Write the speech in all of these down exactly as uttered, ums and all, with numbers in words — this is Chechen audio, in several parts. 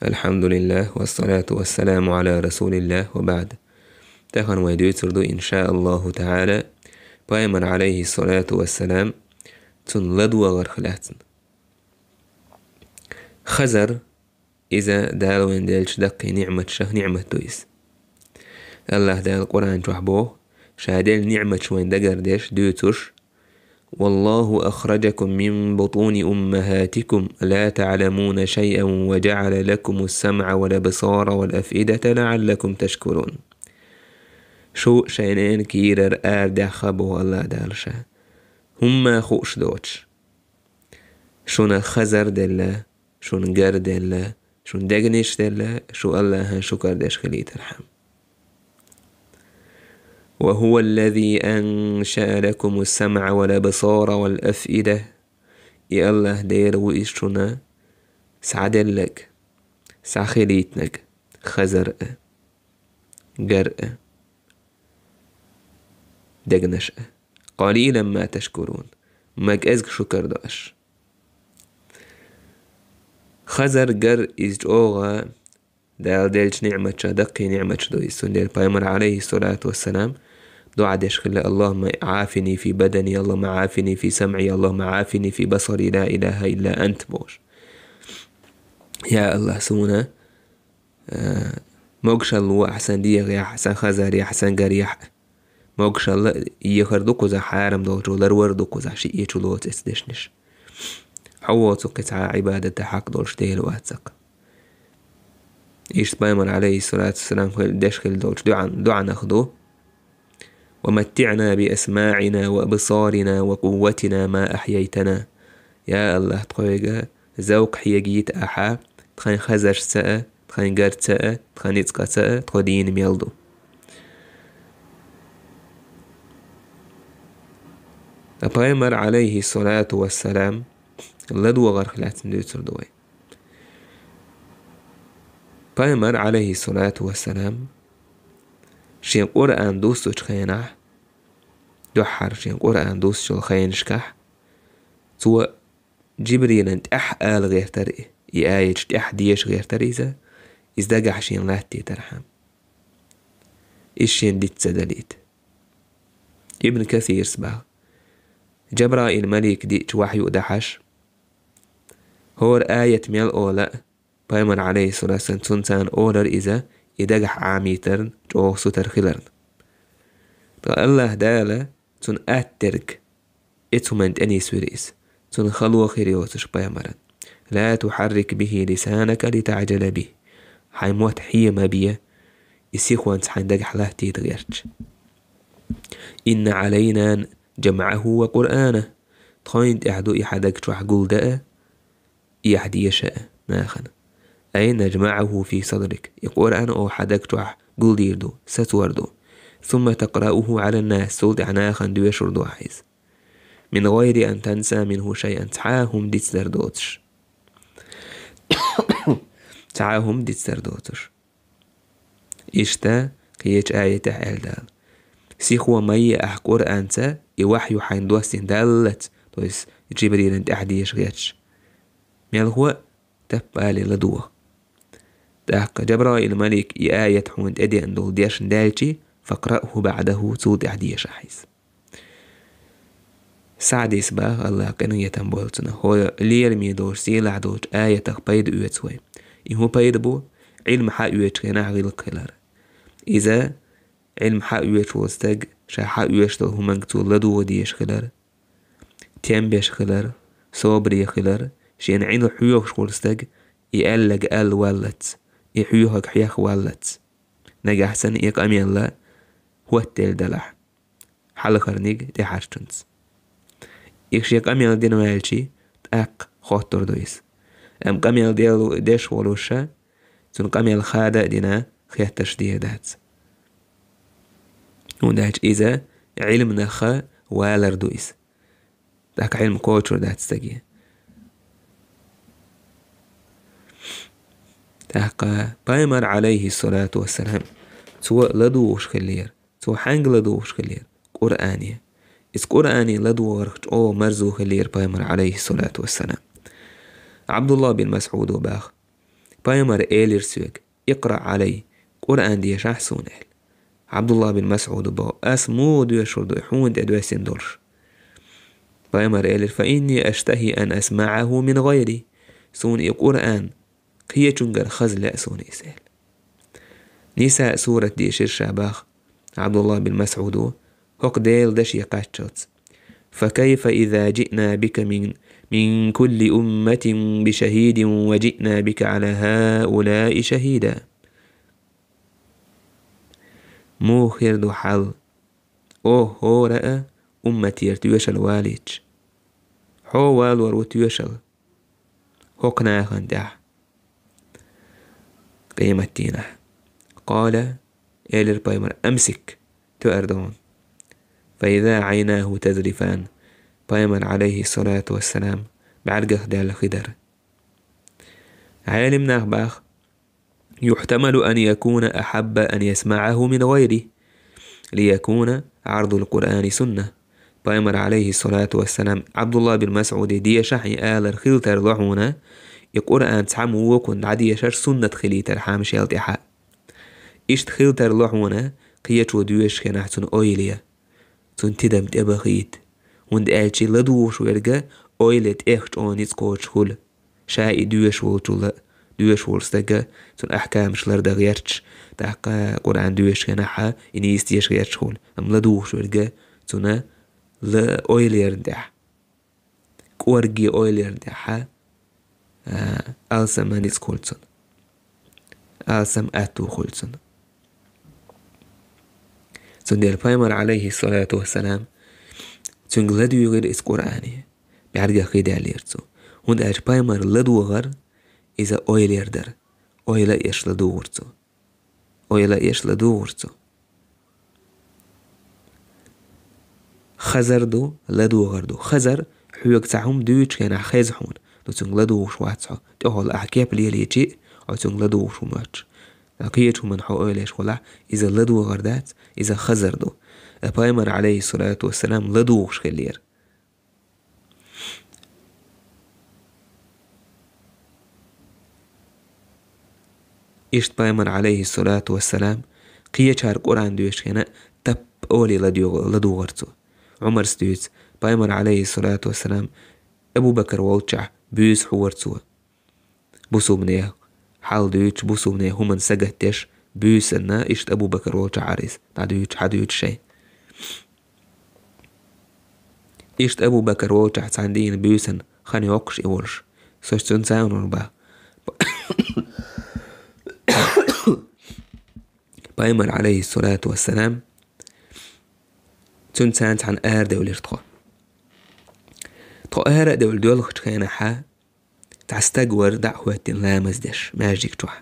الحمد لله والصلاة والسلام على رسول الله وبعد. Тахана вай дуьйцур ду, иншааллаху таӀала, пайхамар, алейхиссалату вассалам, цунна ладогӀарх лаьцна. Хазар, иза Дала вайна деллачу даккхий ниӀматашах ниӀмат ду иза. АллахӀ Дала Къуръан чохь боху, Ша делла ниӀматаш вайна дагардеш, дуьйцуш: «والله أخرجكم من بطون أمهاتكم لا تعلمون شيئا وجعل لكم السمع والأبصار والأفئدة لعلكم تشكرون». Шу шайн ненан кийрара арадаьхна боху АллахӀ Дала Ша, хӀумма хууш доцуш. Шуна хазар делла, шуна гар делла, шуна дегнаш делла, шу АллахӀан шукар деш хилийтархьама. «وهو الذي أنشأ لكم السمع والأبصار والأفئدة». И АллахӀ Дела ву иза шуна схьаделларг, схьахилийтинарг, хазар а, гар а, дегнаш а. «قليلا ما تشكرون». Ма кӀезиг шукар до аш. Хазар, гар, иза чӀогӀа Дала деллачу ниӀматашах даккхий ниӀматаш ду иза. Цундела пайхамар, алейхиссалату вассалам, дуӀа деш хилла: «اللهم عافني في بدني، اللهم عافني في سمعي، اللهم عافني في بصري، لا إله إلا أنت», бохуш. Я АллахӀ, суна, э, могушалла ло ахь сан дегӀехь, сан хазарехь, сан гарехь. Могушалла ехар ду кхузахь, хьарам долчу ларвар ду кхузахь, шиъ чу лоцу эцу дешнаш. Хьо воцу кхин цхьа Ӏибадата хьакъ долуш Дела вацакх. Иштта пайхамар, алейхиссалату вассалам, хил-, деш хилла долчу дуӀан-, дуӀанах ду: «ومتعنا بأسماعنا وأبصارنا وقوتنا ما أحييتنا». Я АллахӀ, тхоьга зовкх хьегийта ахьа, тхайн хазаршца а, тхайн гарца а, тхан ницкъаца а тхо дийна мел ду. Ткъа пайхамар, алейхиссалату вассалам, ладогӀарх лаьцна дуьйцур ду вай. Пайхамар, алейхиссалату вассалам, шен Къуръан дуссучу хенахь, дуьххьара шен Къуръан дуссучу хенашкахь, цо Джибрилан тӀаьхьа ала гӀертара и, и аяташ тӀаьхьа деша гӀертара иза, иза дагахь шена латтийтархьама. Иза шена диц ца далийта. Ибн Касирс баха: Джабраил малик диъчу вахью дахьаш, хӀора аят мел ола а, пайхамар, алейхиссалату вассалам, цунна царна олар иза, и дагахь Ӏамийтарна чӀогӀа сутара хиларна. Ткъа АллахӀ Дала цунна аттарг, эцу хӀуманна тӀе нисвира иза, цунна хало хир йоцуш пайхамаран. «لا تحرك به لسانك لتعجل به». Хьайн мотт хье ма бе, и сихонца хьайн дагахь латтийта гӀерташ. «إن علينا جمعه وقرآنه». Тхойна тӀехь ду и хьан даг чохь гулдан а, и ахь деша а нахана. «أي نجمعه في صدرك». И Къуръан оха хьан даг чохь гулдийр ду, сацор ду. «ثم تقرأه على الناس». Цул тӀаьхьа нахана доьшур ду ахь иза. «من غير أن تنسى منه شيئا». Цхьа а хӀума дицдар доцуш. Цхьа а хӀума дицдар доцуш. Иштта кхечу аятехь аьлла Дала: «Сихо ма е ахь Къуръанца, и вахью хьайна доссийна даллалц», то есть Джибрилан тӀаьхьа деша гӀерташ. Мелхо а таппале ладогӀа. ТӀаккха Джабраил малик и аят хьуна тӀедеана долу дешна даьлчи, «فاقرأه بعده», цул тӀаьхьа деша ахь иза. Саъдис баха, АллахӀ къинхетам бойла цунах, хӀора лераме долуш, сийлахь долчу аятах пайда оьцу вай. И хӀун пайда бу? Ӏилма хьаоьцучу хенахь гӀиллакх хилар. Иза Ӏилма хьаоьцуш волу стаг ша хьаоьцуш долу хӀуманга цо ладогӀа дезаш хилар, тем беш хилар, собаре хилар, шена Ӏилма хьоьхуш волу стаг и аьлларг аьлла валлалц, и хьоьхург хьехна валлалц. Нагахь санна и къамел хӀоттаделла далахь, хьалхарниг тӀехьарчунца. И шен къамел дина ваьлчи, тӀаккха хоттур ду иза. Амма къамел дел-, деш волуша, цунна къамел хада а дина, хеттарш дийр дац. ХӀунда аьлча иза Ӏилманах валар ду иза. ТӀаккха Ӏилма кхочур дац стаге. ТӀаккха пайхамар, алейхиссалату вассалам, цо ладугӀуш хиллера. Цо хьаьнга ладугӀуш хиллера? Къуръане. Иза Къуръане ладугӀарх чӀогӀа марзо хиллера пайхамар, алейхиссалату вассалам. Абдулла бин Масъудо баха: Пайхамара элира соьга: «اقرأ علي, Къуръан дешахь суна», — аьлла. Ӏабдуллахь бин МасӀуда боху: «Ас муха доьшур ду и хьуна тӀе доьссина долуш?» Пайхамара элира: «فإني أشتهي أن أسمعه من غيري. Суна и Къуръан кхечуьнгара хаза лаьа суна иза», — аьлла. Ниса сурат дийшира ша боху Ӏабдуллахь бин МасӀуда, хӀокху Делан даше кхаччалц: «فكيف إذا جئنا بك من، من كل أمة بشهيد وجئنا بك على هؤلاء شهيدا». Муха хир ду хьал, оха хӀора а умматера тоьшалла валийча? Хьо валор ву тоьшалла хӀокху нахана тӀехь къематдийнахь. Къала, элира пайхамара: «أمسك, тоьар ду хьуна». فإذا عيناه تذرفان, пайхамар, Ӏалайхиссалату вассалам, бӀаьргах даьлла хи дара. Ӏелам нах боху: «يحتمل أن يكون أحب أن يسمعه من غيره، ليكون عرض القرآن سنة». Пайхамар, Ӏалайхиссалату вассалам, Ӏабдуллахь бин МасӀуде дешахь и алар хила тарло хьуна, и Къуръан цхьамма вукхунна дӀадешар суннат хилийтархьама шел тӀаьхьа. Иштта хила тарло хьуна, кхечо доьшуш хенахь цунна ойла ян, цунна тидам тӀебахийта, хӀунда аьлча ладугӀуш верг ойла ян тӀех чӀогӀа ницкъ кхочуш хуьлу. Ша и доьшуш волчул а, доьшуш волу стага цунна ахкамаш лардан гӀерташ, тӀаккха Къуръан доьшуш хенахь а и нийса теша гӀерташ хуьлу. Амма ладугӀуш верг цунна ла ойла ярна тӀехь, кӀорге ойла ярна тӀехь, а, алсам ницкъ хуьлу цунна. Алсам аьтту хуьлу цунна. Цундела пайхамар, Ӏалайхиссалату вассалам, цуьнга ладуьйгӀира иза Къуръане, бӀаьргах хи даьллера цо. ХӀунда аьлча пайхамар ладогӀар иза ойла яр дара. Ойла а еш ладугӀура цо. Ойла а еш ладугӀура цо. Хазар ду, ладогӀар ду. Хазар, хьоьга цхьа хӀума дуьйцучу хенахь хеза хьуна, ну цуьнга ладугӀуш вац хьо. ТӀехула ахь кеп лелийчи а, хьо цуьнга ладугӀуш хӀума йоцуш. Кхечу хӀуманна хьо ойла еш хилахь, иза ладогӀар дац, иза хазар ду. Ткъа пайхамар, Ӏалайхиссалату вассалам, ладугӀуш хиллера. Иштта пайхамар, Ӏалайхиссалату вассалам, кхечара Къуръан доьшуш хенахь а тапп олий ладугӀ-, ладугӀар цо. Ӏумарс дуьйцу, пайхамар, Ӏалайхиссалату вассалам, Абу Бакр волчохь буьйса хьора цо. Бусулбанех хьал дуьйцуш, бусулбанех хӀуманна сагатдеш, буьйсанна, иштта Абу Бакр волчохь Ӏара иза, дӀадуьйцуш, хьадуьйцуш шайн. Иштта Абу Бакр волчохь цхьана дийнахь буьйсанна хан йоккхуш и волуш, со цуьнца а нур бан. Пайхамар, Ӏалайхиссалату вассалам, цуьнца цхьаьна арадевлира тхо. Тхо ара а девлла доьлхучу хенахь, цхьа стаг вара дӀа а хӀоьттина ламаз деш маьждиг чохь.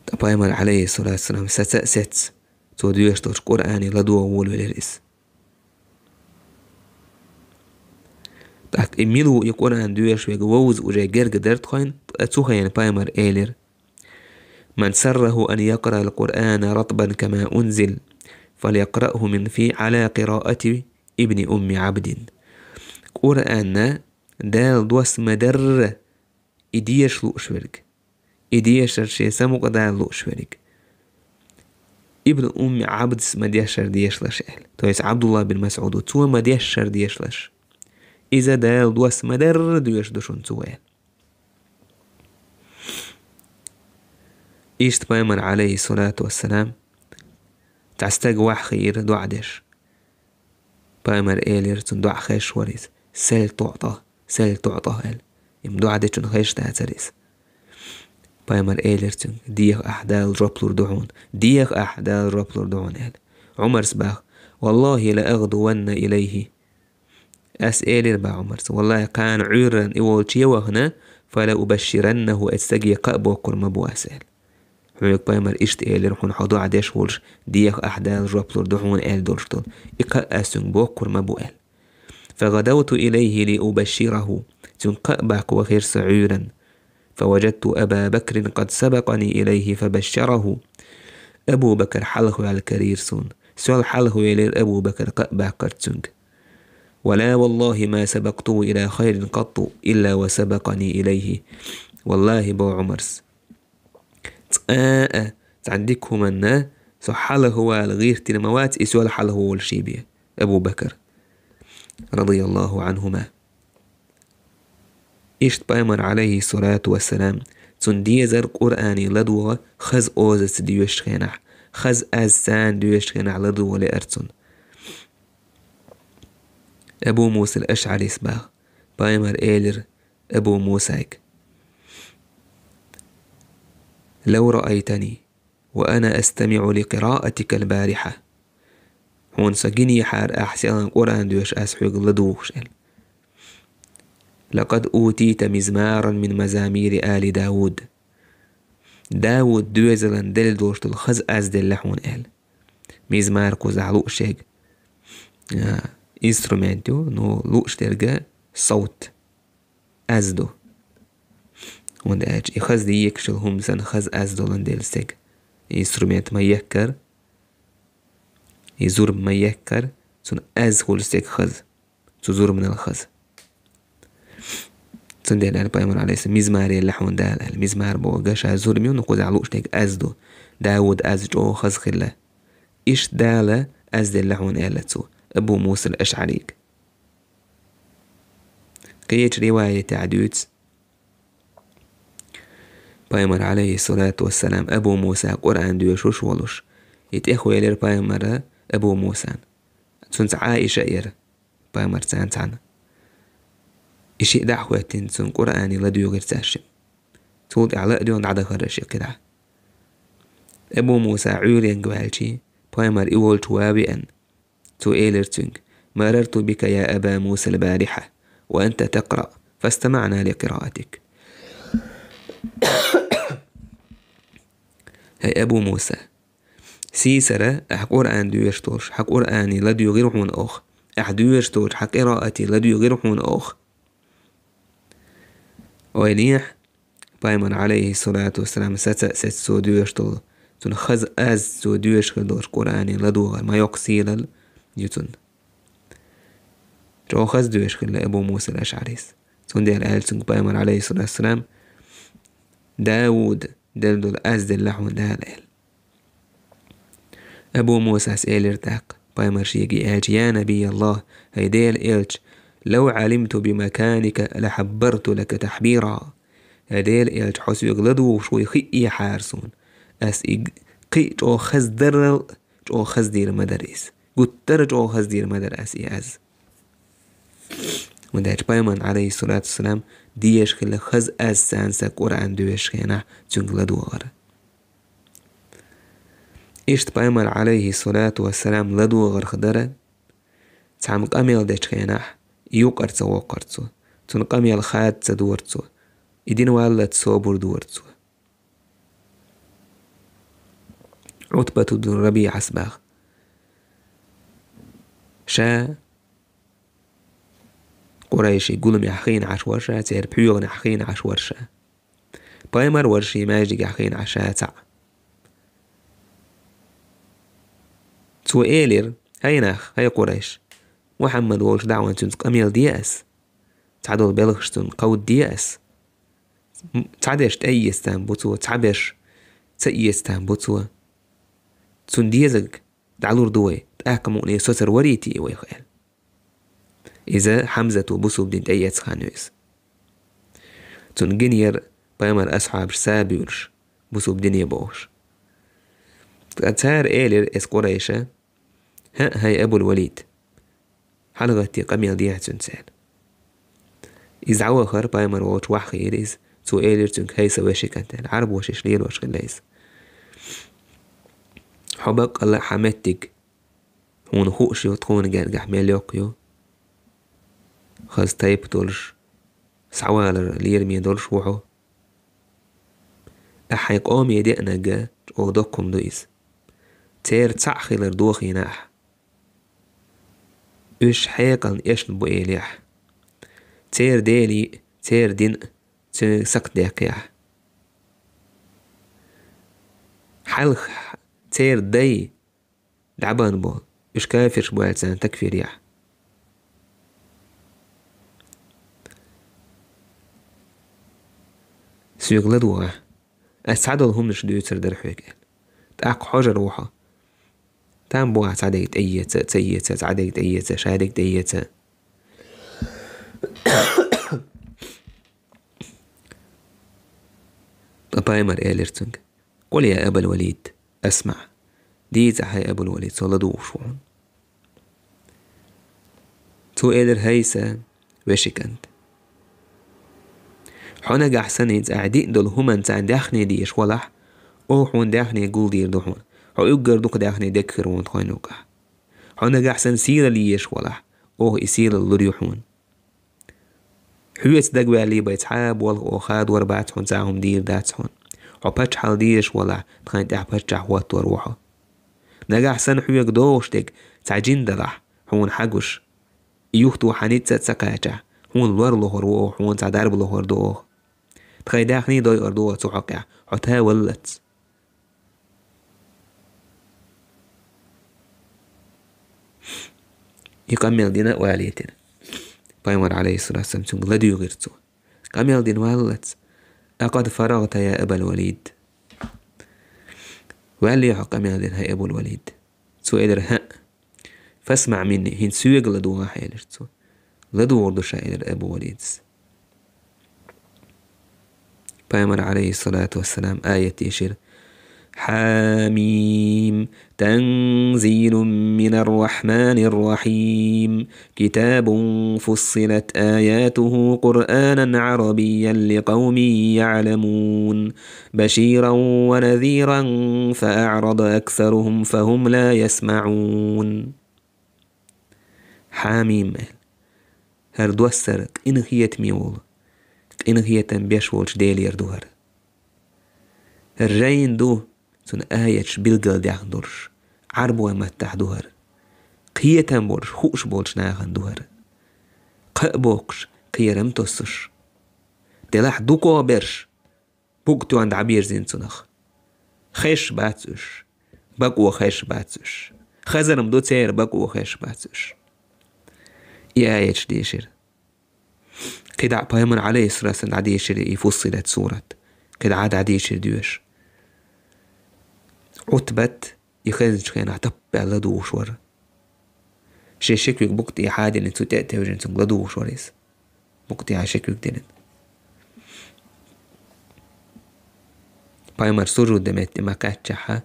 Ткъа пайхамар, Ӏалайхиссалату вассалам, саца а сецна, цо доьшуш долчу Къуръане ладогӀа волавелира иза. ТӀаккха и мила ву и Къуръан доьшуш верг вовза уже герга дара тхойн, ткъа цу хенахь пайхамар элира: «من سره أن يقرأ القرآن رطبا كما أنزل، فليقرأه من في على قراءة ابن أم عبد». Къуръанна Дала доссадарра и деша лууш верг, и дешар шен самукъадала лууш верг, Ибн Умми Ӏабдас ма-дешшара дешалаш аьлла. То есть Ӏабдуллахь бин МасӀуда цо ма-дешшара дешалаш. Иза Дала доссадарра доьшуш ду шуна цо аьлла. Иштта пайхамар, Ӏалайхиссалату вассалам, цхьа стаг ваьхьира доӀа деш. Пайхамар элира, цунна доӀа хезаш вара иза: «سل تعطى، سل تعطى», — аьлла. Имма доӀа дечунна хезаш дацара иза. Пайхамар элира цуьнга: «Деха ахь, Дала жоп лур ду хьуна. Деха ахь, Дала жоп лур ду хьуна», — аьлла. Ӏумарс боху: «والله لأغدون إليه». Ас элира боху Ӏумарс: «Валлахьи, кхана Ӏуьйранна и волче а вахана, فلأبشرنه, оцу стаге кхаъ боккхур ма бу ас», — аьлла. Хьоьга пайхамар иштта элира, хьуна хьо доӀа деш волуш, «Деха ахь, Дала жоп лур ду хьуна», — аьлла долуш долу. И кхаъ ас цуьнга боккхур ма бу аьлла. فغدوت إليه لأبشره. Цуьнга кхаъ баккха вахара со Ӏуьйранна. فوجدت أبا بكر قد سبقني إليه فبشره. Абу Бакр хьалхаваьлла карийра суна. Сол хьалхавелира Абу Бакр кхаъ баккхарца цуьнга. ولا والله ما سبقته إلى خير قط إلا وسبقني إليه. «Валлахи, — боху Ӏумарс, — цкъа а цхьа дика хӀуманна со хьалхавала гӀиртина ма вац, и сол хьалхаволуш бен Абу Бакр, радияллаху Ӏанхума». Иштта пайхамар, алейхиссалату вассалам, цунна дезар Къуръане ладогӀа хаза озаца доьшучу хенахь, хаза аз царна доьшучу хенахь ладогӀа лаьара цунна. Абу Муса ал-АшӀарис баха, пайхамар элира Абу Мусайга: «لو رأيتني وأنا أستمع لقراءتك البارحة». Хьуна со гинехьара, ахь селхана Къуръан доьшу ас хьоьга ладугӀуш аьлла. «لقد أوتيت مزمارا من مزامير آل داود». Дауд доьзалан делла долуш долу хаза аз делла хьуна аьлла. Мизмар кхузахь лууш ерг, а, инструмент ю, ну, лууш дерг совт, аз ду. ХӀунда аьлча и хаза декаш йолу хӀума санна хаза аз долан делла стеган инструмент ма еккара, и зурма ма еккара, цунна аз хуьлу стеган хаза, цу зурманал хаза. Цундела аьлла пайхамар, алейхиссалам, мизмар елла хьуна Дала аьлла. Мизмар бохург ша зурма ю, ну, кхузахь лууш дерг аз ду. Дауд аз чӀогӀа хаза хилла. Иштта Дала аз делла хьуна аьлла цо Абу Муса ал-АшӀарига. Кхечу риваятехь дуьйцу, пайхамар, алейхиссалату вассалам, Абу Муса Къуръан доьшуш волуш, и тӀехвелира пайхамара Абу Мусана. Цуьнца Ӏаиша а яра, пайхамарца цхьаьна. И шиъ дӀа а хӀоьттина, цунна Къуръане ладуьйгӀира цаьршимма. Цул тӀаьхьа ла а доьгӀна, дӀадахара шиъ кхидӀа. Абу Муса Ӏуьйренга ваьлчий, пайхамар и волчу ван веана, цо элира цуьнга: «مررت بك يا أبا موسى البارحة وأنت تقرأ، فاستمعنا لقراءتك». ХӀай Абу Муса, сийсара ахь Къуръан доьшуш долуш, хьан Къуръане ладуьйгӀира хьуна оха. Ахь доьшуш долчу хьан къираате ладуьйгӀира хьуна оха. Ойла ехьа, пайхамар, алейхиссалату вассалам, саца а саца цо доьшуш долу, цунна хаза аз цо доьшуш хир долуш Къуръане ладогӀар ма йоккха сийлалла ю цунна. ЧӀогӀа хаза доьшуш хилла Абу Муса ал-АшӀарис. Цундела аьлла цуьнга пайхамар, алейхиссалату вассалам: «Дауд делла долу аз делла хьуна Дала», — аьлла. Абу Мусас элира тӀаккха, пайхамар шега аьлча: «Я Набий Аллах, хӀай Делан элча, لو علمت بمكانك لحبرت لك تحبيرا». ХӀай Делан элча, хьо соьга ладугӀуш вуй хиъехьара суна, ас и кхин а чӀогӀа хаза дарал, чӀогӀа хаза дийр ма дара иза. Гуттара а чӀогӀа хаза дийр ма дара ас и аз. ХӀунда аьлча пайхамарна, алейхиссалату вассалам, дезаш хилла хаза аз санна сан Къуръан доьшуш хенахь цуьнга ладогӀар. Иштта пайхамар, алейхиссалату вассалам, ладогӀарх дара, цхьамма къамел дечу хенахь, юкъара ца воккхура цо, цунна къамел хада ца дора цо, и дина валлалц собар дора цо. Ӏутбату бну РабиӀас баха. Ша Къурайши гуламехь хиъна Ӏаш вара ша, церан пхьоьгӀанехь хиъна Ӏаш вара ша. Пайхамар вара шен маьждигехь хиъна Ӏаш ша цхьаъ. Цо элира: «ХӀай нах, хӀай Къурайш, Мухьаммад волчу даӀван цуьнца къамел де ас? Цхьадолу белхаш цунна кховдаде ас? М-, цхьаберш тӀеэцтам бу цо, цхьаберш ца эцтам бу цо. Цунна дезарг дӀалур ду вай, тӀаккха мукъане соцур варий те вайх», — аьлла. Иза Хьамзато бусулба дин тӀеэцна хан ю иза. Цунна гинера пайхамар асхьабаш сабуьйлуш, бусулба дине бохуш. Ткъа цара элира эс Къурайша: «ХӀаъ, хӀай Абул-Валид, хьалагӀатте къамел дехьа цуьнца», — аьлла. Иза дӀавахара, пайхамар волчу ваххийра иза, цо элира цуьнга: «ХӀай сан вешин кӀант», — аьлла, Ӏарбоша иштта лелош хилла иза. «Хьо баккъалла а хьан меттиг хьуна хууш ю, тхуна гергахь мел йоккха ю. Хаза тайпа долуш, схьавалар лераме долуш ву хьо. Ахьа хьайн къоме деанарг чӀогӀа доккха хӀума ду иза. Церан цхьаъ хилар дохийна ахьа. Уьш хьекъална эшна бу элехь. Церан дели, церан дин цуьнан сакхт деккхехь. Хьалха церан дай дӀабан бу, уьш кафирш бу аьлла царна такфир яхь. Соьга ладогӀа. Ас цхьадолу хӀуманаш дуьйцур дара хьоьга, аьлла. ТӀаккха хьожур ву хьо. Там бохьа цхьа дерг тӀеэца, ца эца, цхьа дерг тӀеэца, ша дерг тӀеэца. Ткъа пайхамар элира цуьнга: «Къул я Абал Валид, асмаӀ». Дийца, хӀай Абул Валид, со ладугӀуш ву хьуна. Цо элира: «ХӀай сан вешин кӀант, хьо нагахь санна хӀинца ахь диъна долу хӀуманца даьхни дезаш валахь, оха хьуна даьхни гулдийр ду хьуна. Хьо уггар дукха даьхни деггахь хир ву хьуна тхойн юкъахь. Хьо нагахь санна сийлалла езаш валахь, оха и сийлалла лур ю хьуна. Хьоьца дагаваьллий бай цхьа а болх оха хадор бац хьуна, цхьа а хӀума дийр дац хьуна. Хьо паччахьалла дезаш валахь, тхайна тӀехь паччахь хӀоттор ву хьо. Нагахь санна хьоьга догӀуш дерг цхьа жин далахь, хьуна хьагуш, и юхто хьан ницкъ а ца кхачахь, хьуна лор лохур ву оха, хьуна цхьа дарба лохур ду оха. Тхайн даьхни дойур ду оха цу хьокъехь, хьо таваллалц». И къамел дина а валийтина. Пайхамар, алейхиссалату вассалам, цуьнга ладуьйгӀира цо: «Къамел дина валлалц? Акъад фарагӀта, я Абал Валид? Ваьллий хьо къамел дина, хӀай Абул Валид?» Цо элира: «ХӀаъ». «ФасмаӀ минни, хӀинца соьга ладугӀахь», — элира цо. «ЛадугӀур ду ша», — элира Абу Валидас. Пайхамар, алейхиссалату вассалам, аят дийшира: «حم. تنزيل من الرحمن الرحيم. كتاب فصلت آياته قرآنا عربيا لقوم يعلمون. بشيرا ونذيرا فأعرض أكثرهم فهم لا يسمعون». «Хьамим», — аьлла. ХӀара доссар къинхетаме волу, къинхетам беш волчу Делера ду хӀара. ХӀара жайна ду, цуьнан аяташ билгалдаьхна долуш, Ӏарбойн маттахь ду хӀара. Кхетам болуш, хууш болчу нахана ду хӀара. Кхаъ боккхуш, кхерам тоссуш. Делахь дукхох берш букъ тоьхна дӀабирзина цунах. Хезаш бац уьш. Бакъо хезаш бац уьш. Хазар-м ду церан, бакъо хезаш бац уьш. И аяташ дийшира. КхидӀа пайхамар, алейхиссалату вассалам, дӀадийшира и Фуссилат сурат. КхидӀа дӀадийшира доьшуш. Ӏутбат и хезначу хенахь таппаьлла ладугӀуш вара. Шен ши куьг букъ тӀехьа а диллина, цу тӀе а тевжина, цуьнга ладугӀуш вара иза. Букъ тӀехьа ши куьг диллина. Пайхамар сужуд де метте ма кхаьччахьа,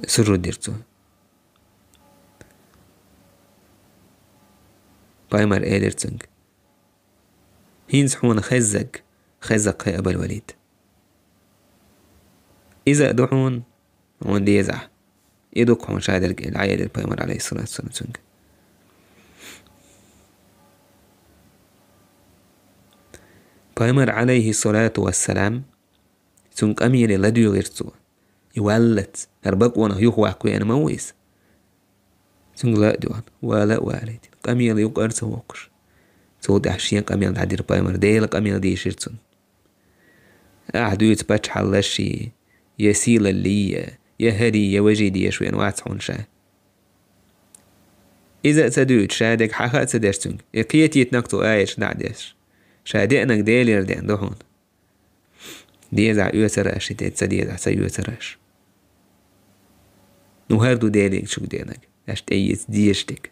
сужуд дира цо. Пайхамар элира цуьнга: «ХӀинца хьуна хеззаг, хеззакх, хӀай Абал Валид. Иза а ду хьуна, хьуна дезахь. И ду-кх хьуна ша дерг», — аьлла, Ӏа элира пайхамар, алейхиссалату вассалам, цуьнга. Пайхамар, алейхиссалату вассалам, цуьнан къамеле ладуьйгӀира цо. И валлалц, хӀара бакъонах юхаваккха веана ма ву иза. Цуьнга ла а доьгӀна, вала а валийтина, къамеле юкъара ца воккхуш. Цул тӀаьхьа шен къамел дӀадира пайхамар, Делан къамел дийшира цунна. Ахьа дуьйцу паччахьаллашший, я сийлаллий, я хӀарий, я важий дезаш веана вац хьуна ша. Иза а ца дуьйцуш, ша дерг хьаха а ца деш цуьнга, и кхетийтинарг цо аяташ дӀа а деш. Ша деанарг Делера деана ду хьуна. Дезахь оьцур аш, и тӀе ца дезахь, ца оьцур аш. Ну, хӀара ду Деле чу деанарг, аш тӀеэца дезаш дерг.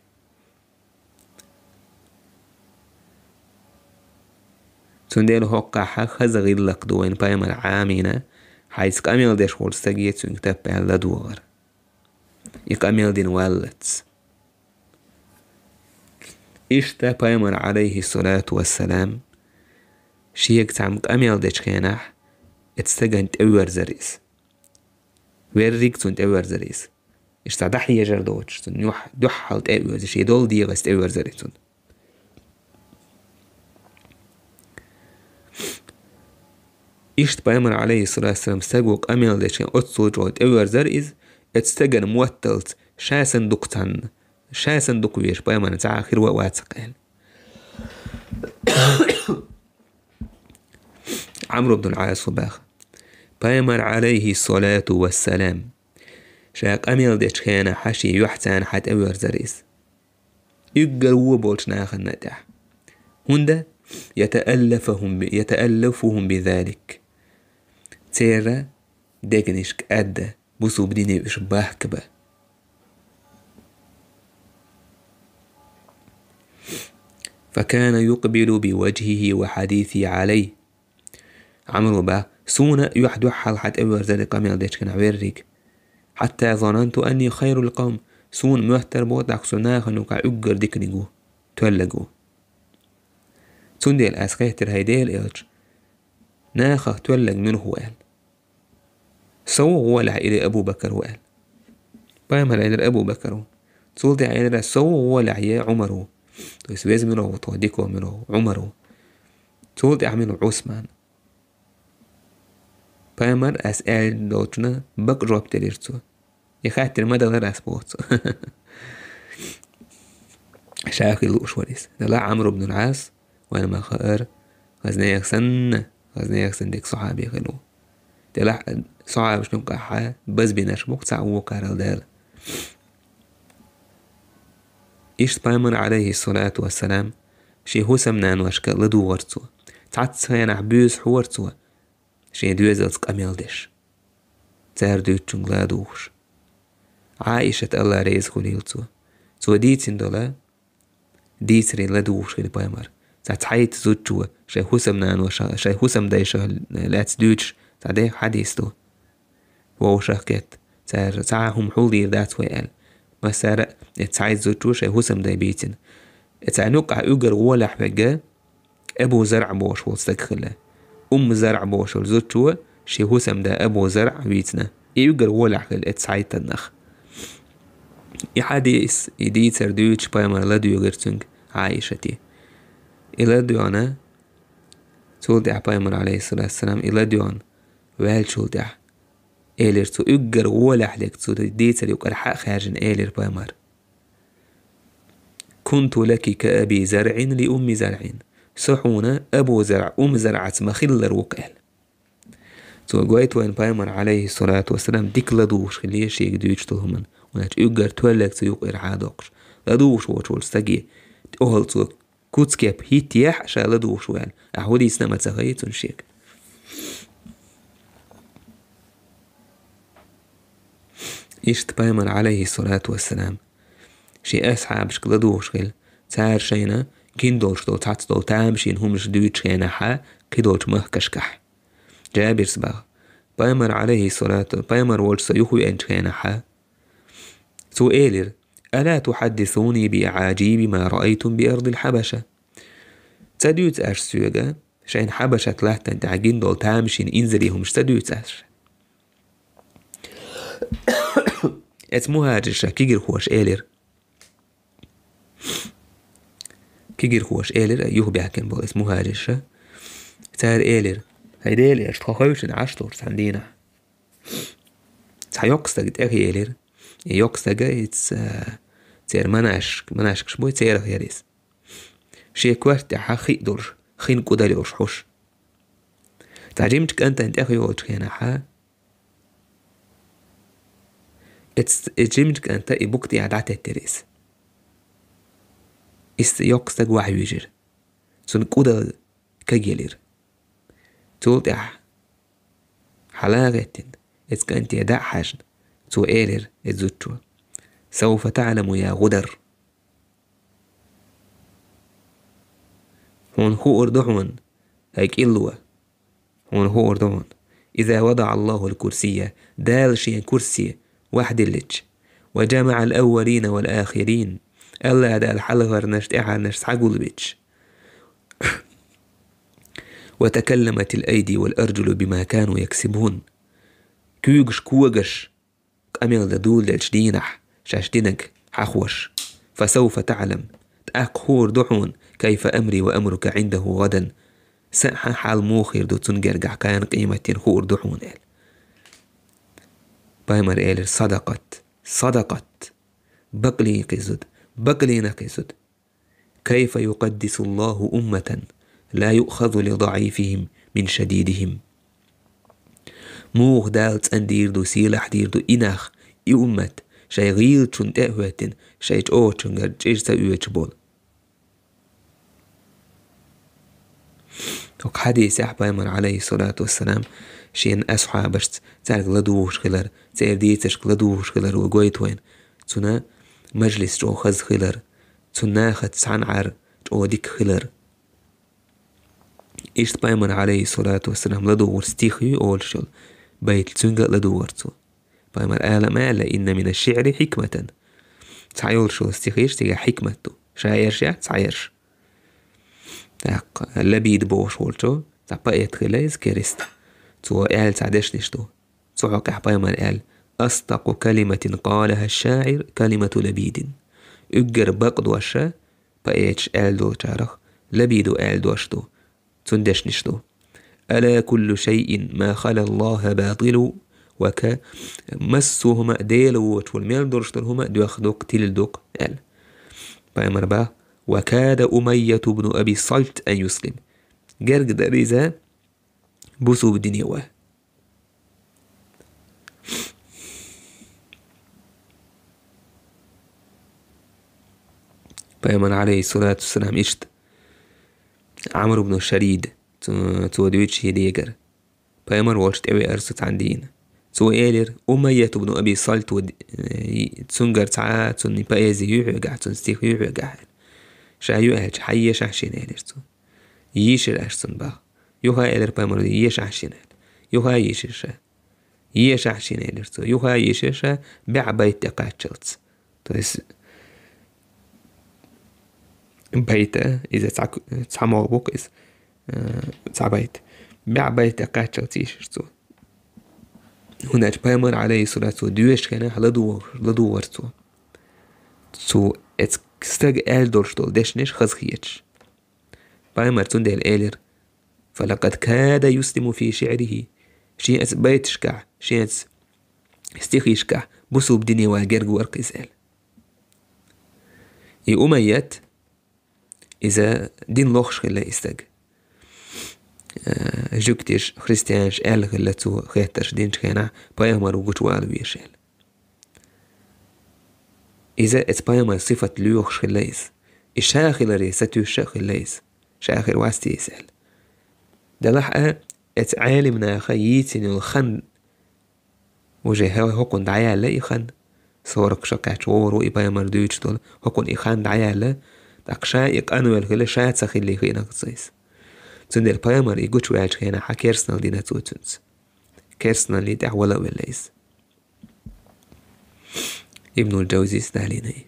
Цундела хӀокхахь хаза гӀиллакх ду вайн пайхамар Ӏамийна, хьайца къамел деш волчу стаге цуьнга таппаьлла ладогӀар. И къамел дина валлалц. Иштта пайхамар, алейхиссалату вассалам, шега цхьамма къамел дечу хенахь, эцу стагана тӀеверзара иза. Верриг цунна тӀеверзара иза. Иштта дӀахьежар доцуш, цунна юьхь-, дуьхьал тӀеоьзуш, и долу дегӀаца тӀеверзара иза цунна. Иштта пайхамар, алейхиссалату вассалам, стаго къамел дечу хенахь оццул чӀогӀа тӀеверзара иза, эцу стагана мотталц, ша санна дукха цхьанна, ша санна дукха везаш пайхамарна цхьа а хир ван вацахь аьлла. Ӏамр ибн ал-Ӏаса баха: пайхамар, алейхиссалату вассалам, ша къамел дечу хенахь шен юьхь царна хьа тӀеверзара иза. Уггар вон болчу нахана тӀехь. ХӀунда يتألفهم ب-، يتألفهم بذلك. Церан дегнашка адда, бусалба дине уьш бахка ба. فكان يقبل بوجهه وحديثي علي. Ӏамро бах: «Суна юьхь-, дуьххьал хьа тӀеверзаре къамел дечкина верриг. حتى ظننت أني خير القوم. Суна моьттар боху тӀаккха со нахана юкъахь уггар диканиг ву, тоьллаг ву». Цундела ас хаьттира: «ХӀай Делан элча, нахах тоьллаг муьлха ву?» — аьлла. «Со ву гӀолехь или Абу Бакр ву?» — аьлла. Пайхамар элира: «Абу Бакр ву». Цул тӀаьхьа элира: «Со ву гӀолехь е Ӏумар ву?» То есть веза муьлха ву тхо, дика муьлха ву? Ӏумар ву. Цул тӀаьхьа муьлха ву? Ӏусман. Пайхамар ас аьлла долчунна бакъ жоп делира цо. И хаттар ма далара ас боху цо. Ша хила лууш вара иза. Делахь Ӏамр ибн ал-Ӏас, вайна ма хаара, хаза нехан санна, хаза нехан санна дика сахьаби хила ву. Делахь сахьабашна юкъахь базбинарш бу-кх цхьаъ вукхарал Дала. Иштта Пайхамар, алейхиссалату вассалам, шен хӀусамнаношка ладугӀура цо. Цхьацца хенахь буьйса хьора цо, шен доьзалца къамел деш, цара дуьйцучуьнга ладугӀуш. Ӏаишат, Алла реза хуьлийла цо, цо дийцина долу дийцаре ладугӀуш хилла Пайхамар. Цхьа цхьайтта зудчо шайн хӀусамнаноша, шайн хӀусамдайша лаьцна дуьйцуш цхьа дехьа хьадис ду. Вовшах кхетта, цара цхьа а хӀума хьулдийр дац вай аьлла. Массара а, и цхьайтта зудчо шайн хӀусамдай бийцина. И царна юккъахь уггар гӀолехь верг Абу ЗарӀ бохуш волу стаг хилла. Умму ЗарӀ бохуш волу зудчо шен хӀусамда Абу ЗарӀ вийцина. И уггар гӀолехь хилла и цхьайтта нах. И хьадис, и дийцар дуьйцуш Пайхамар ладуьйгира цуьнга Ӏаишате. И ладоьгӀна, цул тӀаьхьа Пайхамар, алейхиссалату вассалам, и ладоьгӀна ваьллачул тӀаьхьа, элира цо, уггар гӀолехь дерг цу дийцар юкъара хьа а хаьржина, элира Пайхамар: «كنت لك كأبي زرع لأم زرع». Со хьуна Абу ЗарӀ Умму ЗарӀаца ма-хиллара ву-кх аьлла. Цо гойту вайна Пайхамар, алейхиссалату вассалам, дика ладугӀуш хилла шега дуьйцуш долу хӀуманна. ХӀунда аьлча уггар тоьллаг цу юкъара хьадоккхуш. ЛадугӀуш волчу стаге, тӀехула цо куц-кеп хӀиттаяхь а, ша ладугӀуш ву аьлла, ахь хӀун дийцина ма ца хаьий цунна шега. Иштта Пайхамар, алейхиссалату вассалам, шен асхьабашка ладугӀуш хилла, цара шайна гина долуш долу цхьацца долу тамашийна хӀуманаш дуьйцучу хенахь кхидолчу махкашкахь. Джабирс баха: Пайхамар, алейхиссалату, Пайхамар волчу со юхавеанчу хенахь, цо элира: «ألا تحدثوني بأعاجيب ما رأيتم بأرض الحبشة». Ца дуьйцу аша соьга шайна Хьабашат латтана тӀехь гина долу тамашийна инзаре хӀуманаш, ца дуьйцу аша? Эцу мухӀажирша кегирхоша элира. Кегирхоша элира, юхабаьхкина болу эцу мухӀажирша. Цара элира: «ХӀай Делан элча, тхо хевшина Ӏаш долуш цхьана дийнахь, цхьа йоккха стаг тӀехъелира». И йоккха стаг, иза, а, церан манаш-, манашкаш бу, церах яра иза. Шен коьрта тӀехь хи а долуш, хин кӀудал йолуш хьуш. Цхьа жимачу кӀантана тӀехйолучу хенахь, эц-, и жимачу кӀанта и букъ тӀехь дӀатеттира иза. Иза йоккха стаг вахьа вижира. Цунна кӀудал кагъелира. Цул тӀаьхьа, хьала а гӀеттина, эцу кӀанте дӀа а хьаьжна, цо элира эцу зудчо: «سوف تعلم يا غدر». Хьуна хуур ду хьуна, хӀай кӀилло, хьуна хуур ду хьуна. «إذا وضع الله الكرسي», Дала шен курси вахьдиллича, «وجمع الأولين والآخرين», Алла Дала хьалхарнаш, тӀаьхьарнаш схьагулбича, «وتكلمت الأيدي والأرجل بما كانوا يكسبون». Куьйгаш, когаш къамел дан доладелчу дийнахь шаьш динарг хьахош. «فسوف تعلم», тӀаккха хуур ду хьуна, «كيف أمري وأمرك عنده غدا». Сан а, хьан хьал муха хир ду цунна гергахь, кхана къематдийнахь хуур ду хьуна аьлла. Пайхамар элира: «صدقت, صدقت». Бакълийна кхин зуда, бакълийна кхин зуда. «كيف يقدس الله أمة لا يؤخذ لضعيفهم من شديدهم». Муха Дала цӀандийр ду, сийлахь дийр ду и нах, и уммат, шайн гӀийлачунна тӀе а хӀоьттина, шайн чӀогӀачуьнгара чӀир ца оьцуш болу. ХӀокху хьадисехь Пайхамар, Ӏалайхиссалату вассалам, шен асхьабашца цаьрга ладугӀуш хилар, церан дийцаршка ладугӀуш хилар ву гойту вайна. Цуьнан мажлис чӀогӀа хаза хилар, цуьнан нахаца цхьаьна Ӏар чӀогӀа дика хилар. Иштта Пайхамар, Ӏалайхиссалату вассалам, ладугӀура стих ю олуш йолу байт, цуьнга а ладугӀура цо. Пайхамар ала ма аьлла: «Инна мина шиъри хьикматан». Цхьайолуш йолу стихаш цигахь хьикмат ду. Шаерш яц, цхьаерш. ТӀаккха Лабид бохуш волчо, цхьа поэт хилла иза керста. Цо аьлла цхьа дешнаш ду. Цу хьокъехь Пайхамар аьлла: «Астакъу калиматин къалаха шаир калимату Лабидин». Уггар бакъ дош поэташ аьлла долчарах Лабиду аьлла дош ду. Цуьнан дешнаш ду: «Ала куллу шайин ма хала Аллаха батилу, ва ка-, массо а хӀума а, Дела воцуш волу мел долуш долу хӀума а доьхна ду-кх, тилла ду-кх», аьлла. Пайхамар бах: «Ва када Умайяту бну Аби Сальт ан юслим». Герга дара иза бусулба дине ван. Пайхамар, Ӏалайхиссалату вассалам, иштта Ӏамр ибн Шарид, цо, цо дуьйцу шен дегара. Пайхамар волчу тӀевеара со цхьана дийна. Цо элира: «Умайят ибн Аби Сальт ву, э, цуьнгара цхьа а цуьнан поэзи ю хьоьгахь, цуьнан стих ю хьоьгахь?» Ша ю аьлча, хьан ешахь шена, элира цо. Йийшира аша цунна, бах. Юха элира Пайхамар: «Ешахь шена», аьлла. Юха йийшира ша. «Ешахь шена», элира цо. Юха йийшира ша, бӀе байт тӀе кхаччалц. То есть, байта, иза цхьа, цхьа могӀа бу-кх иза, э, цхьа байт. БӀе байт тӀе кхаччалц йийшира цо. ХӀунда аьлча Пайхамар, Ӏалайхиссалату, цо доьшучу хенахь ладугӀур-, ладугӀура цо. Цо эцу стага аьлла долуш долу дешнаш хаза хеташ. Пайхамар цундела элира: «Фалакад када юслиму фи шиърихи». Шен эцу байташкахь, шен эцу стихишкахь бусулба дине ван герга вара-кх иза аьлла. И Умайят, иза дин лохуш хилла и стаг. Э, жуьгтиша, христианаш аьлла хилла цо хеттарш динчу хенахь, пайхамар ву гучувала везаш аьлла. Иза эцу пайхамаран сифат лоьхуш хилла иза. И ша хиларе сатуьйсуш а хилла иза. Ша хир вац те иза аьлла. Делахь а, эцу Ӏелимнаха йийцина йолу хан, уже хӀе-, хӀокхунна дӀаяьлла и хан. Сорок шо кхаьчча вогӀур ву и пайхамар дуьйцуш долу, хӀокхунна и хан дӀаяьлла, тӀаккха ша и къанвелла хилла, ша ца хилли хиъна-кх цо иза. Цундела пайхамар и гучуваьллачу хенахь керстанал дина цо цуьнца. Керстаналлин тӀехь вала а велла иза. Ибнул Джавзис далийна и.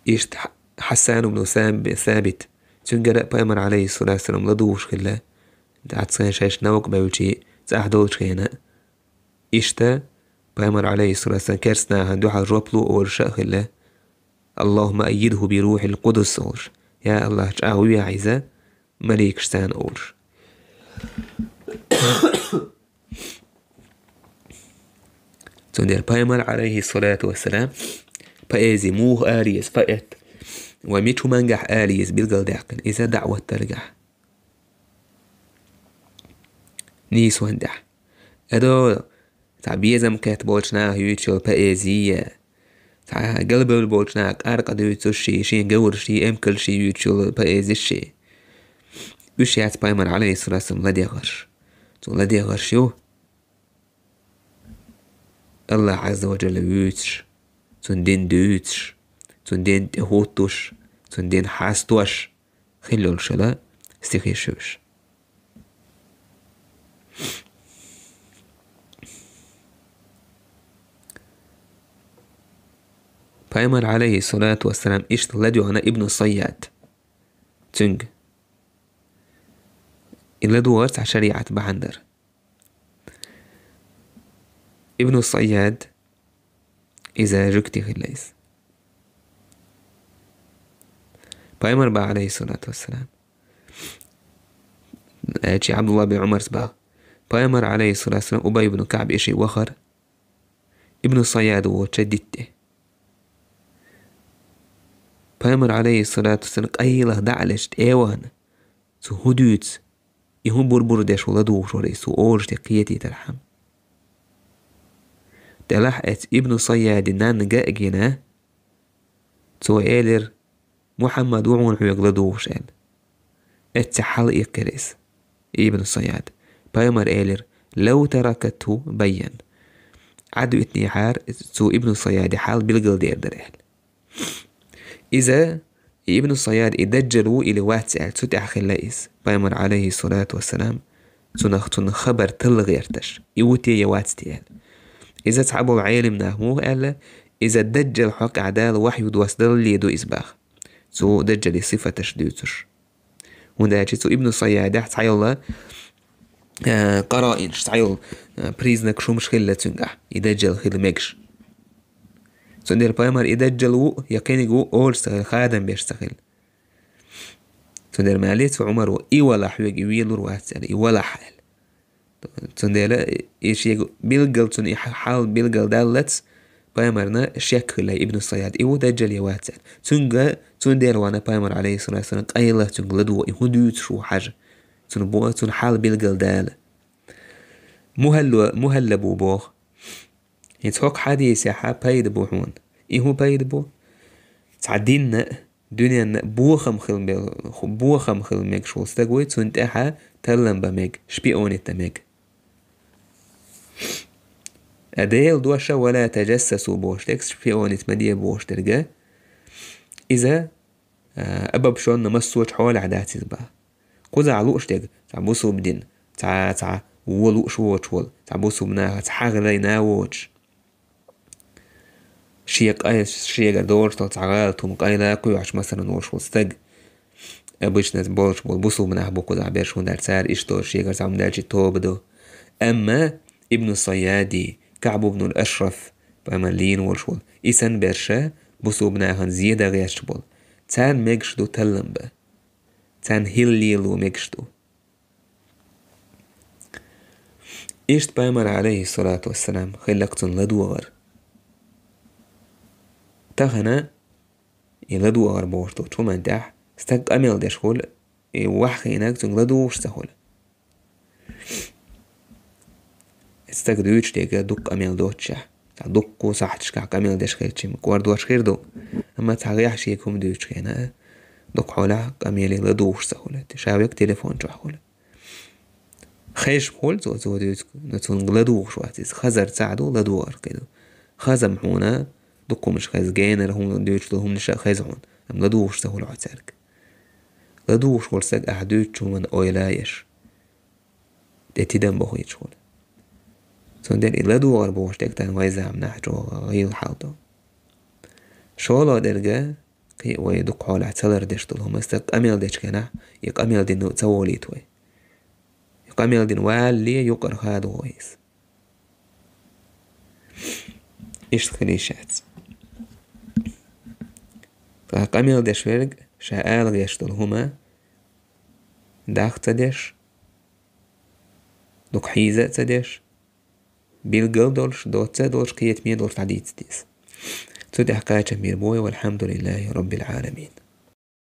Иштта Хьа-, Хьасан ибн Саб-, Сабит, цуьнгара а пайхамар, Ӏалайхиссалату вассалам, ладугӀуш хилла, цхьацца хенахь шайша новкъа бевлчи, цӀахь долчу хенахь. Иштта пайхамар, Ӏалайхиссалату вассалам, керстанахана дуьхьал жоп ло олуш а хилла: «Аллахумма аййидху би рухьил къудус», олуш. «Я АллахӀ, чӀагӀвехьа иза маликашца», олуш. Цундела пайхамар, Ӏалайхиссалату вассалам, поэзи муха ала еза, поэт, ва мича хӀумангахь ала еза билгалдаьккхина, иза даӀват даргахь. Нийсонан тӀехь. Эдо, цхьа безам кхетта болчу наха юьйцуш йолу поэзи, цхьа галбевлла болчу наха къаркъа дуьйцуш ши, шен говраш ши, эмкалш ши юьйцуш йолу поэзиш ши. Уьш яц пайхамар, Ӏалайхиссалату вассалам, ладегӀарш. Цо ладегӀарш ю АллахӀ Ӏазза ва Джалла вуьйцуш, цуьнан дин дуьйцуш, цуьнан дин тӀе хӀуттуш, цуьнан дин хьастош хилла йолуш йолу стихиш ю уьш. Пайхамар, Ӏалайхиссалату вассалам, иштта ладоьгӀна Ибну Сайяд. Цуьнга и ладогӀар цхьа шариӀат бахьана дара. Ибну Сайяд, иза жуьгти хилла иза. Пайхамар бах, Ӏалайхиссалату вассалам. Эчи Ӏабдулла бин Ӏумарс бах. Пайхамар, Ӏалайхиссалату вассалам, Убай ибн КаӀб и ши вахар Ибну Сайяд воцучу дитте. Пайхамар, Ӏалайхиссалату вассалам, къайлаха дӀа а лечу тӀе а вахана, цо хӀун дуьйцу? И хӀун бур-бур деш ву ладугӀуш вара иза, цо олуш тӀе кхетийтархьама. Делахь эцу Ибну Сайяди нанна ган а гина, цо элира: «Мухьаммад ву хьуна хьоьга ладугӀуш», аьлла. эццехь хьалаиккхира иза, Ибн Сайяд. Пайхамар элира: «Лав таракатху байян». Ӏадвитинехьара цо Ибн Сайяди хьал билгалдер дара аьлла. Иза, и Ибн Сайяд, и даджал ву или вац аьлла, цу тӀехь хилла иза. Пайхамар, алейхиссалату вассалам, цунах, цунах хабар талла гӀерташ, и ву те я вац те аьлла. Иза цхьаболу Ӏелам нах муха аьлла, иза даджал хьокъехь Дала вахью доссадалале ду иза баха. Цо даджали сифаташ дуьйцуш. ХӀунда аьлча цу Ибн Сайядехь цхьайолу, э, къараинаш, цхьайолу, э, признак хӀумаш хилла цуьнгахь, и даджал хила мегаш. Цундела пайхамар и даджал ву я кхиниг ву олуш ца хилла, хадам беш ца хилла. Цундела ма аьллий цу Ӏумаро: «И валахь хьоьга, и велур вац», – аьлла, «и валахь», – аьлла. Цундела и шега билггал, цунна и хьал билггал даллалц, пайхамарна шек хилла Ибн Сайяд, и ву даджал я вац аьлла. Цуьнга, цундела вана пайхамар, алейхиссалату вассалам, къайлах цуьнга ладугӀу, и хӀун дуьйцуш ву хьажа. Цунна бо-, цунна хьал билггал дала. Мухьалла-, мухьалла бу боху. ХӀинца хӀокху хьадисехь пайда бу хьуна. И хӀун пайда бу? Цхьа динна а, дуьненна а бохам хила мел-, ху-, бохам хила мегаш волу стаг вуй, цунна тӀаьхьа таллам бан мега, шпионить дан мега. А Делан дош а: «Ва ла таджассасу», – бохуш дерг, шпионить ма де бохуш дерг а, иза, а, обобщённо массочу хьолехь дац иза баха. Кхузахь лууш дерг, цхьа бусулба дин, цхьа, цхьа вон лууш воцуш волу, цхьа бусулба нахаца хьагӀ лайна воцуш. Шен къай-, шегара долуш долу цхьа гӀалат хӀума къайла а кхоьхьуш масарна волуш волу стаг. Обычно болуш болу бусулба нах бу кхузахь берш, хӀунда аьлча цара иштта шегара цхьа хӀума даьлча тоба до. Амма Ибн Сайяди, Каъб ибн ал-Ашраф, пайхамар лийна волуш волу, и санна берш а бусулба нахана зе дан гӀерташ болу. Царна мегаш ду таллам бан. Царна хӀилла лело мегаш ду. Иштта пайхамар, алейхиссалату вассалам, хилла-кх цунна ладогӀар. Тахана и ладогӀар бохуш долчу хӀуманна тӀехь стаг къамел деш хуьлу, и ваха хиънарг цуьнга ладугӀуш ца хуьлу. Стаг дуьйцуш дерг дукха къамел доццушехь, цхьа дуккха а сахьташкахь къамел деш хилча, кӀордош хир ду. Амма цхьа гӀеххьа шега хӀума дуьйцучу хенахь, дукха хьолахь къамеле ладугӀуш ца хуьлу, ша век телефон чохь хуьлу. Хезаш хуьлу цо, цо дуьйцург, но цунна ладугӀуш вац иза. Хазар цхьаъ ду, ладогӀар кхин ду. Хаза-м хьуна дукха хӀуманаш хеза, генара хӀума дуьйцуш долу хӀуманаш а хеза хьуна, амма ладугӀуш ца хуьлу хьо цаьрга. ЛадугӀуш волу стаг ахь дуьйцучу хӀуманна ойла а еш, тӀе тидам бохуьйтуш хуьлу. Цундела и ладогӀар бохуш дерг тахана вайн заманахь чӀогӀа гӀийла хьал ду. ШолгӀа дерг а, кхин а вай дукха хьолахь ца лардеш долу хӀума, стаг къамел дечу хенахь, и къамел дина ца волуьйту вай. И къамел дина валале юкъара хадо вай иза. Иштта хила йиш яц. Ткъа къамел деш верг ша ала гӀерташ долу хӀума дах а ца деш, дукха хьийза а ца деш, билггал а долуш, доцца а долуш, кхетаме а долуш дӀадийца деза. Цу тӀехь кхачам бийр бу вай, валхьамдулиллахи роббил Ӏаламин.